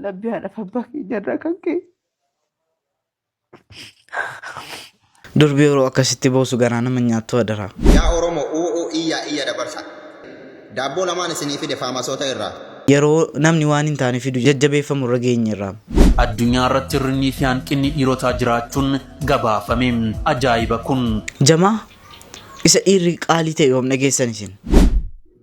Wallabbii haadhaaf abbaa keenyarraa kan ka'e. Durbi yeroo akkasitti boosu garaa nama nyaattu adaraa. Yaa Oromo uu uu iyyaa iyya dabarsa. Daabboo lamaan isinii fide faamasoota irraa. Yeroo namni waan hin taane fidu jajjabeeffamu irra geenyeerra. Addunyaa irratti hirrinnii fi hanqinni dhiirotaa jiraachuun gabaafame. Ajaa'iba kun! Jamaa isa dhiirri qaalii ta'e yoom dhageessan isin?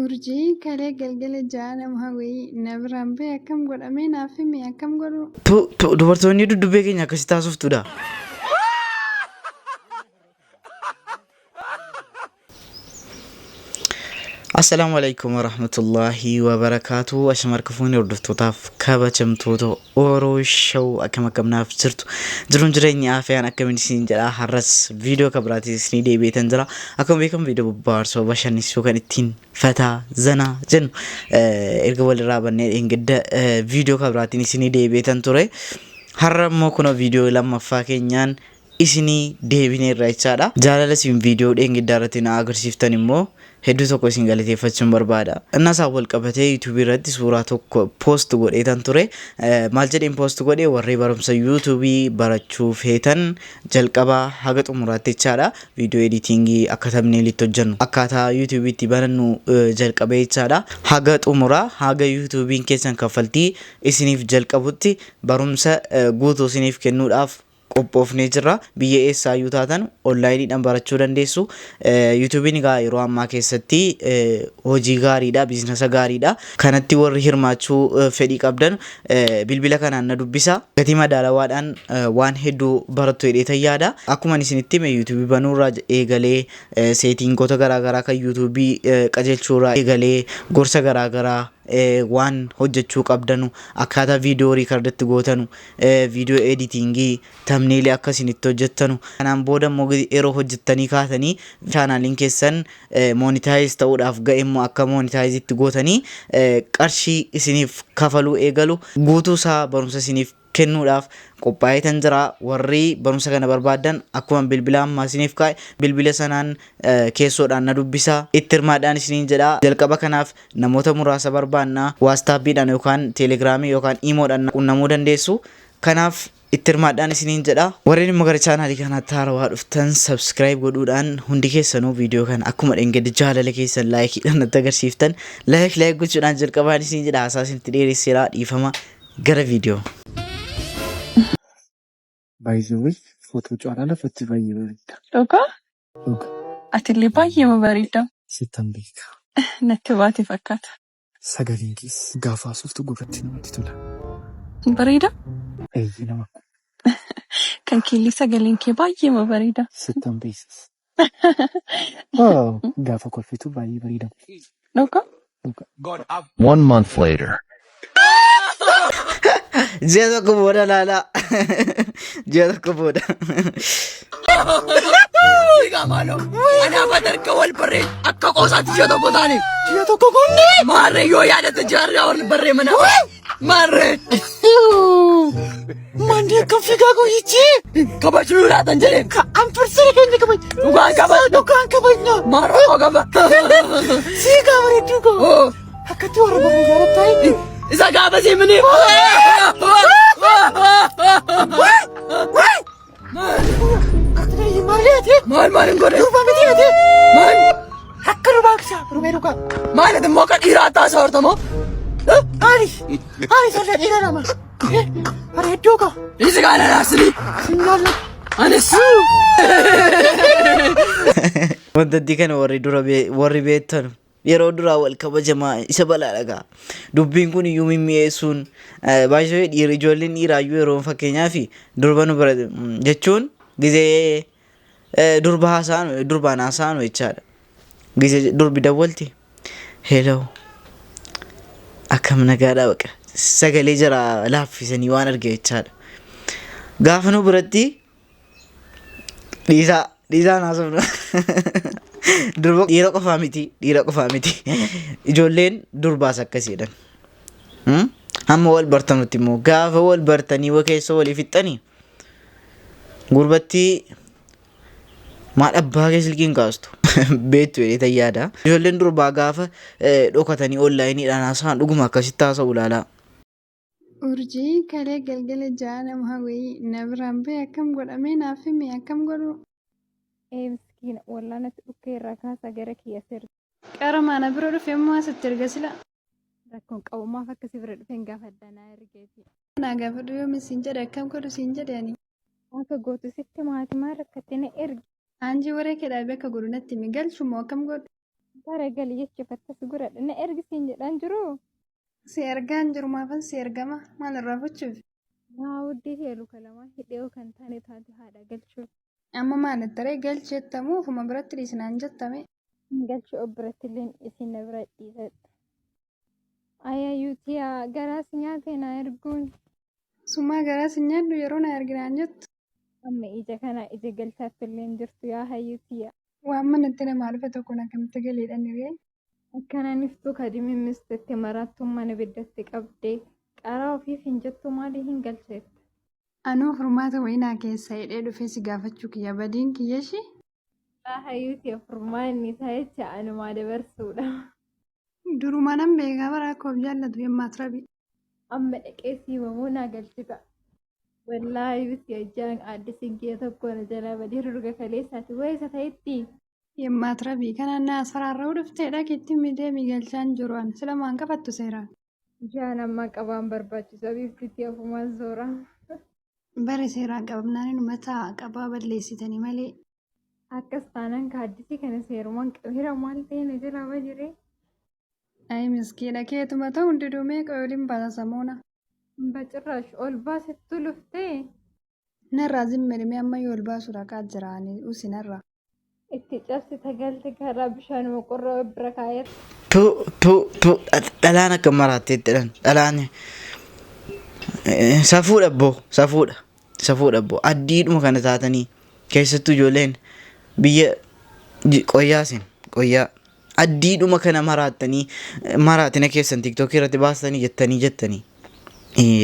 Urjii kalee galgala ja'a nama wayii na biraan bahe akkam godha mee naaf himi akkam godhu. Tu tu dubartoonni duddubbee keenya akkasitti haasoftudha. Assalaamu alaikum warahmatullaahi wabarakaatu. Ashama harka fuunee hordoftootaaf kabajamtoota Oro Show akkam akkam naaf jirtu. Jiruun jireenyi afiyaan akkamiin isin jedha. Har'as viidiyoo kan biraatiin isinii deebi'eetan jira. Akkuma beekamu viidiyoo bobbaarsoo bashannansiisuu kan ittiin fataa zanaa jennu erga walirraa bannee dheengadda viidiyoo kan biraatiin isinii deebi'eetan ture. Har'a immoo kunoo viidiyoo lammaffaa keenyaan isinii deebineerra jechaadha. Jaalala isin viidiyoo dheengaddaa irratti na agarsiiftan immoo hedduu tokko isin galateeffachuun barbaada. Innaa isaan wal qabatee YouTube irratti suuraa tokko post godheetan ture. Maal jedheen post godhe warri barumsa YouTube barachuu feetan jalqabaa haga xumuraatti jechaadha. Viidiyoo editingii akka thumbnailitti hojjennu akkaataa YouTube itti barannu jalqabee jechaadha. Haga xumuraa haga YouTube'n keessan kaffaltii isiniif jalqabutti barumsa guutuu isiniif kennuudhaaf qophoofnee jirra. Biyya eessaayyuu taatan onlaayiniidhaan barachuu dandeessu. Yuutuubiin egaa yeroo ammaa keessatti hojii gaariidha, biizinasa gaariidha. Kanatti warri hirmaachuu fedhii qabdan bilbila kanaan na dubbisa. Gatii madaalawaadhaan waan hedduu barattu jedheetan yaada. Akkuma isinitti hime yuutuubii banuurraa eegalee seetiingoota garaagaraa kan yuutuubii qajeelchuurraa eegalee gorsa garaagaraa waan hojjechuu qabdanu akkaataa viidiyoo riikardatti gootanu viidiyoo editingii tamneelii akka isin itti hojjettanu kanaan booda immoo yeroo hojjettanii kaatanii chaanaaliin keessan moonitaayiz ta'uudhaaf ga'e immoo akka moonitaayiz itti gootanii qarshii isiniif kafaluu eegalu guutuu isaa barumsa isiniif kennuudhaaf qophaa'eetan jira. Warri barumsa kana barbaaddan akkuma bilbila ammaa isiniif kaa'e bilbila sanaan keessoodhaan na dubbisaa. Itti hirmaadhaan isiniin jedha. Jalqaba kanaaf namoota muraasa barbaanna. Waastaappiidhaan yookaan teelegiraamii yookaan iimoodhaan qunnamuu dandeessu. Kanaaf itti hirmaadhaan isiniin jedha. Warreen immoo gara chaanaalii kanaatti haarawaa dhuftan subscribe godhuudhaan hundi keessanuu viidiyoo kana akkuma dheengadda jaalala keessan laayikiidhaan natti agarsiiftan laayik laayik gochuudhaan jalqabaan isiniin jedha. Haasaa isinitti dheeresseera dhiifama. Gara viidiyoo. By the way, footoo caalaa lafatti baay'ee bareedda. Dhugaa? Dhuga. Atillee baay'eema bareedda. Sittan beeka. Natti baate fakkaata. Sagaleen kees gaafa haasoftu gurratti namatti tola. Bareeda? Eeyyee nama. Kan keellee sagaleen kee baay'eema bareeda. Sittan beeksisa. Oh, gaafa kolfitu baay'ee bareeda. Dhugaa? Dhuga. One month later. Ji'a tokko booda laalaa. Ji'a tokko booda. Egaa maaloo anaaf ati harka wal barree akka qoosaatti ji'a tokko taane. Ji'a tokko kunne. Maarree yoo yaadatte ji'a wal barree mana. Maarree. Mandi akka fiigaa guyyichi. Kabajnuu laatan jedheen. An firsee keenya kabaj. Dhugaan kabajna. Dhugaan kabajna. Maarree koo qaba. Siigaa bareedduu koo. Akkatti warra barree jaalattaa. Isa gaafa sii mini. Maal maal hin godhe? Durbaa miti ati. Maal? Akka durbaa Rubee dhugaa. Maal ati immoo akka dhiiraa taasaa hortamoo? Ani ani sodaa dhiira lama. Bareedduu koo. Dhiisi kaan araarsini. Sin jaalladha. Anis. Wantattii kana warri dura warri beektan yeroo duraa wal kabajamaa isa balaadha gaa. Dubbiin kun iyyuu mimmi'eessuun baay'ee dhiira ijoolleen dhiiraayyuu yeroo fakkeenyaaf durba nu bira jechuun gizee durba haasa'an durbaan haasa'an jechaadha. Gizee durbi dawwalti. Hello. Akkam nagaadha baqa. Sagalee jara laaffisanii waan arge jechaadha. Gaafa nu biratti dhiisaa dhiisaa naasofna. Durba dhiira qofaa miti dhiira qofaa miti. Ijoolleen durbaas akkasiidha. Hamma wal bartanutti immoo gaafa wal bartanii wa keessa walii fixxanii gurbattii maal abbaa kee silkiin kaastu beektu jedhee tan yaada. Ijoolleen durbaa gaafa dhokatanii onlaayiniidhaan haasa'an dhuguma akkasitti haasa'u ilaalaa. Urjii kalee galgala ja'a nama wayii na biraan bahe akkam godhamee naaf himi akkam godhu? Ee miskiina wallah natti dhukkee irraa kaasa gara kiyya sirri. Qaramaa na bira dhufe immoo asitti erga sila. Rakkoon qabu maaf akka si bira dhufe hin gaafadha naa ergeeti. Naa gaafadhu yoomi siin jedhe akkam godhu siin jedhe ani. Akka gootu sitti maati maa rakkatte na ergi. Anjii waree kee dhaabee akka godhu natti himi galchu moo akkam godhu? Gara gali jechuuf akkas godhadha na ergi siin jedhaan jiru. Si ergaa hin jiru maafan si ergama maal irraa fuchuuf? Naa wuddii tee luka lamaa hidhee kan taane taate haadha galchuuf. Amma maal taree galchi jettamu ofuma biratti dhiisnaan jettame. Galchi of biratti illee isin na bira dhiisadha. Ayayyuutiyaa garaas nyaate na erguun. Sumaa garaas hin nyaadhu yeroo na erginaan jettu. Amma ija kana ija galchaatti illee hin jirtu yaa hayyuutiyaa. Waan manatti namaa dhufe tokko na kamitti galeedhaan hiree. Akkanaan iftuu kadimimmistetti maraattuun mana ibiddatti qabdee qaraa ofiif hin jettu maalii hin galcheetta. Anuu furmaata wayii naa keessa hidhee dhufee si gaafachuu kiyya badiin kiyya ishii. Yaa hayyuutiya furmaanni isaa jecha anumaa dabarsuudha. Duruma nan beekaa bara akka of jaallatu yemmaat rabi. Amma dhaqee siimamoo naa galchita. Wallaahi bisi ajjaan aadde siggee tokko na jalaa badee rurga kaleessaati wayisa ta'etti. Yemmaat rabii kanaan na asfaraarra'uu dhuftee dhaqi itti himi deemi galchaan jiru an sila maan qabattu seeraan. Jaan ammaa qabaan barbaachisa biiftitti ofumaan zoora. Bare seeraan qabamnaan inuma ta'a qabaa balleessitanii malee. Akkas taanaan kaaddisii kana seerumaan qabeera maal ta'e na jalaa badiree. Ayi miskiina keetuma ta'u hundi dhumee qoyoliin baasa samoona. Bacirraash ol baasettu luftee. Narraa zimmi dhimee amma yoo ol baasu dhaqaa jira ani usi narraa. Itti cabsita galte karaa bishaanuma qorra bira kaa'eera. Tu tu tu dhalaan akka maraatteetti dhan dhalaan safuudha boo safuudha safuudha boo addiidhuma kana taatanii keessattuu ijoolleen biyya qoyyaa sin qoyyaa addiidhuma kana maraattanii maraatina keessan tiktookii irratti baastanii jettanii jettanii.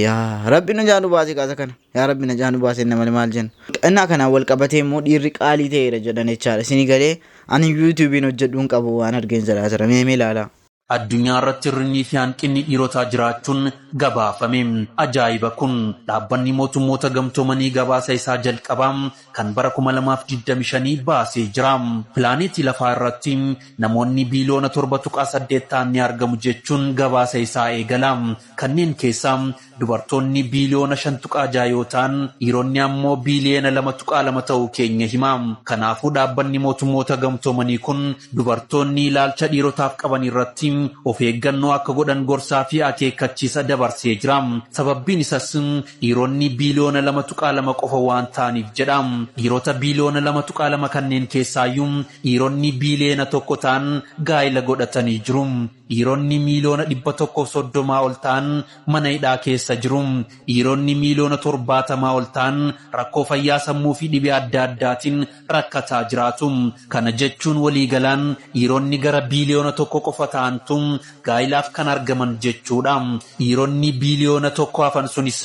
Yaa Rabbi na jaanu baasee kaasa kana. Yaa Rabbi na jaanu baasee nama maal jenna. Innaa kanaan wal qabatee immoo dhiirri qaalii ta'eera jedhan jechaadha. Isinii galee ani yuutuubiin hojjedhuun qabu waan argeen jedhaa jira. Mee mee ilaalaa. Addunyaa irratti hir'innii fi hanqinni dhiirotaa jiraachuun gabaafame. Ajaa'iba kun! Dhaabbanni Mootummoota Gamtoomanii gabaasa isaa jalqabaa kan bara 2025 baasee jira. Pilaaneetii lafaa irratti namoonni biiliyoona 7.8 ta'an ni argamu jechuun gabaasa isaa eegala. Kanneen keessaa dubartoonni biiliyoona 5.6 yoo ta'an dhiironni ammoo biiliyoona 2.2 ta'uu keenya hima. Kanaafuu dhaabbanni Mootummoota Gamtoomanii kun dubartoonni ilaalcha dhiirotaaf qaban irratti of eeggannoo akka godhan gorsaa fi akeekkachiisa dabarsee jira. Sababbiin isas dhiironni biiliyoona 2.2 qofa waan ta'aniif jedha. Dhiirota biiliyoona 2.2 kanneen keessaayyuu dhiironni biiliyoona 1 ta'an gaa'ila godhatanii jiru. Dhiironni miiliyoona 130 ol ta'an mana hidhaa keessa jiru. Dhiironni miiliyoona 70 ol ta'an rakkoo fayyaa sammuu fi dhibee adda addaatiin rakkataa jiraatu. Kana jechuun waliigalaan dhiironni gara biiliyoona 1 qofa ta'antu gaa'ilaaf kan argaman jechuudha. Dhiironni biiliyoona 1 hafan sunis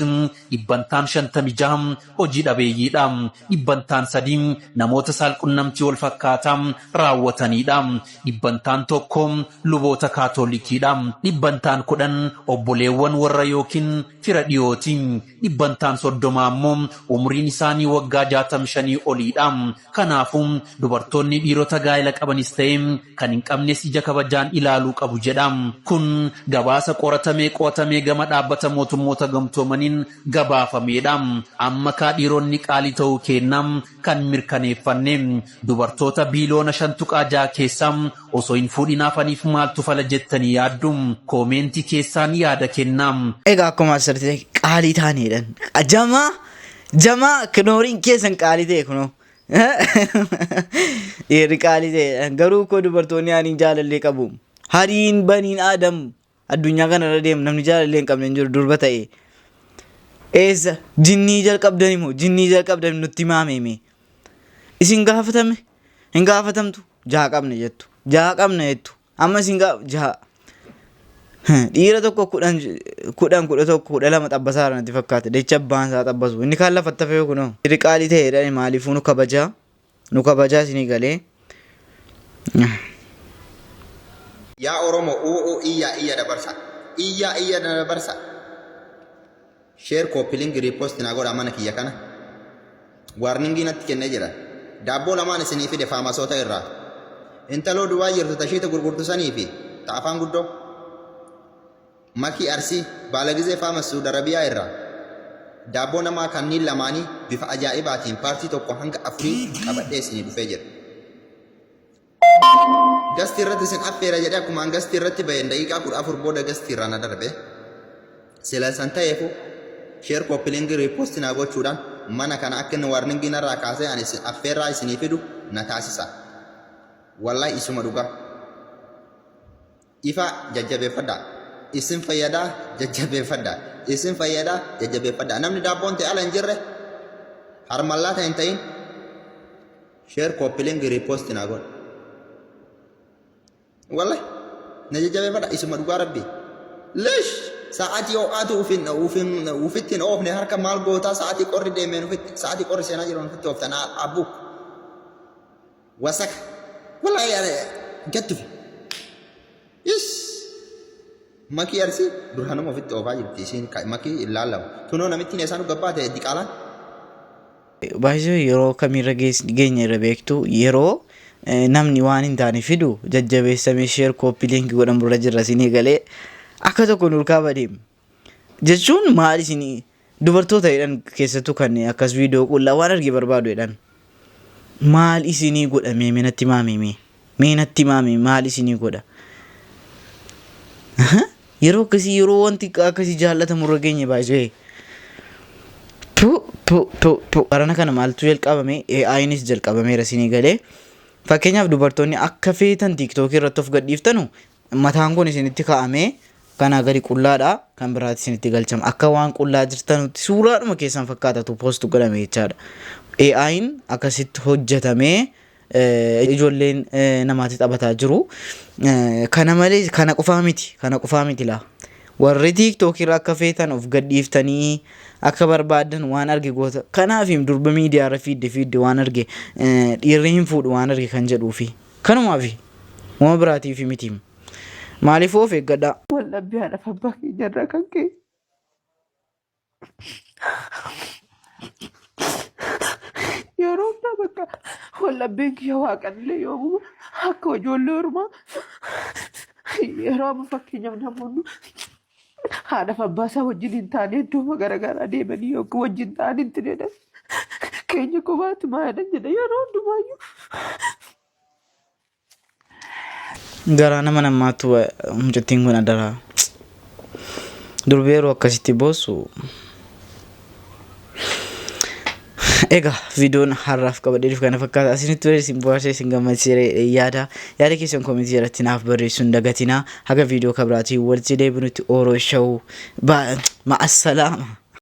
dhibbantaan 56 hojii dhabeeyyiidha. Dhibbantaan 3 namoota saalqunnamtii wal fakkaataa raawwataniidha. Dhibbantaan 1 luboota kaatolikiidha. Dhibbantaan 10 obboleewwan warra yookiin fira dhiyooti. Dhibbantaan 30 ammoo umriin isaanii waggaa 65 oliidha. Kanaafuu dubartoonni dhiirota gaa'ela qabanis ta'e kan hin qabnes ija kabajaan ilaaluu qabu jedha. Kun gabaasa qoratamee qo'atamee gama dhaabbata mootummoota gamtoomaniin gabaafameedha. Amma kaa dhiironni qaalii ta'uu keenna kan mirkaneeffanne dubartoota biiliyoona 5.6 keessaa osoo hin fuudhin hafaniif maaltu fala jettanii yaaddu? Koomeentii keessaan yaada kennaa. Egaa akkuma asirratti qaalii taaneedhan. Jamaa jamaa kinooriin keessan qaalii ta'e kunoo. Dhiirri qaalii ta'e garuu koo dubartoonni ani jaalallee qabu. Hariin baniin Aadam addunyaa kana irra deemu namni jaalallee hin qabne hin jiru durba ta'e. Eessa jinnii jalqabdan immoo jinnii jalqabdan nutti himaamee isin gaafatame hin gaafatamtu jaha qabne jettu jaha qabne jettu amma isin gaaf jaha dhiira tokko 10 10 11 12 xabbasaa irra natti fakkaate dacha abbaan isaa xabbasu inni kaan lafatti hafee kunoo dhiirri qaalii ta'eedha maaliifuu nu kabajaa nu kabajaa isinii galee. Yaa Oromo uu iyyaa iyya dabarsa. Iyyaa iyya dabarsa. Share copy link repost naa godhaa mana kiyya kana. Warningii natti kennee jira. Daabboo lamaan isinii fide faamasoota irraa. Intaloo Dubaay jirtu tashiita gurgurtu sanii fi ta afaan guddoo. Makii Arsii Baalagizee Faamas Suud Arabiyaa irraa. Daabboo namaa kanniin lamaanii bifa ajaa'ibaatiin paartii 1 hanga afurii qabadhee isinii dhufee jira. Gasti irratti isin affeera jedhee akkuma an gasti irratti baheen daqiiqaa 14 booda gasti irraa na darbe. Sila san ta'eefu share copy link repost naa gochuudhaan mana kana akka inni warningii narraa kaasee ani isin affeerraa isinii fidu na taasisa. Wallahi isuma dhugaa. Ifaa jajjabeeffadhaa. Isin fayyadaa jajjabeeffadhaa. Isin fayyadaa jajjabeeffadhaa. Namni daabboon ta'e ala hin jirre harmallaata hin ta'in Share copy link repost naa godha. Wallahi na jajjabeeffadha isuma dhugaa rabbi. Leesh sa'aatii ho'aatu ufin ufin ufitti hin oofne harka maal gootaa sa'aatii qorri deemeen ufitti sa'aatii qorri seenaa jiran ufitti ooftan abbuuk wasaka wallahi gattufi. Is makii arsii duraanuma ofitti oofaa jirti isiin makii hin laallamu. Tunoo namittiin eessaan nu gabbaate diqaalaan. Baay'isee yeroo kamiirra geenya irra beektu yeroo namni waan hin taane fidu jajjabeessamee sheer kooppii liinkii godhamu irra jirra isinii galee akka tokko nurkaa badeem jechuun maal isinii dubartoota jedhan keessattuu kan akkas viidiyoo qullaa waan arge barbaadu jedhan maal isinii godha mee mee natti maamii mee mee natti maamii maal isinii godha Yeroo akkasii yeroo wanti akkasii jaallatamu irra geenye baay'isee. Tu tu tu tu barana kana maaltu jalqabame AI'nis jalqabameera isinii galee. Fakkeenyaaf dubartoonni akka feetan tiiktookii irratti of gadhiiftanu mataan kun isinitti kaa'amee kanaa gadi qullaadha kan biraatti isinitti galchama akka waan qullaa jirtanutti suuraadhuma keessan fakkaatatu post godhame jechaadha. AI'n akkasitti hojjetamee ijoolleen namaatti taphataa jiru. Kana malee kana qofaa miti kana qofaa miti laa. Warri tiiktookii irra akka feetan of gadhiiftanii akka barbaadan waan arge goota. Kanaaf durba miidiyaa irra fiidde fiidde waan arge dhiirri hin fuudhu waan arge kan jedhuufi. Kanumaafi waan biraatiif miti. Maaliif of eeggadhaa. Wal dhabbii haadhaaf abbaa keenya irraa kan ka'e. Yeroo hundaa bakka wallabbiin kiyya waaqanillee yoomuma akka ijoollee ormaa yeroo amma fakkeenyaaf namoonni haadhaaf abbaa isaa wajjin hin taane iddoo garaagaraa deemanii yookiin wajjin ta'an hin jedhan keenya kophaatti maa jedhan jedha yeroo hundumaayyuu. Garaa nama namaatu mucattiin kun adaraa. Durbi yeroo akkasitti boossu. Egaa viidiyoon har'aaf qabadhee dhufe kana fakkaata. Isinitti tolee isin bohaarsee isin gammachiisee yaada. Yaada keessan koomentii jalatti naaf barreessuu hin dagatinaa. Haga viidiyoo kabiraatiin walitti deebinutti Oro Show. Ma'assalaama.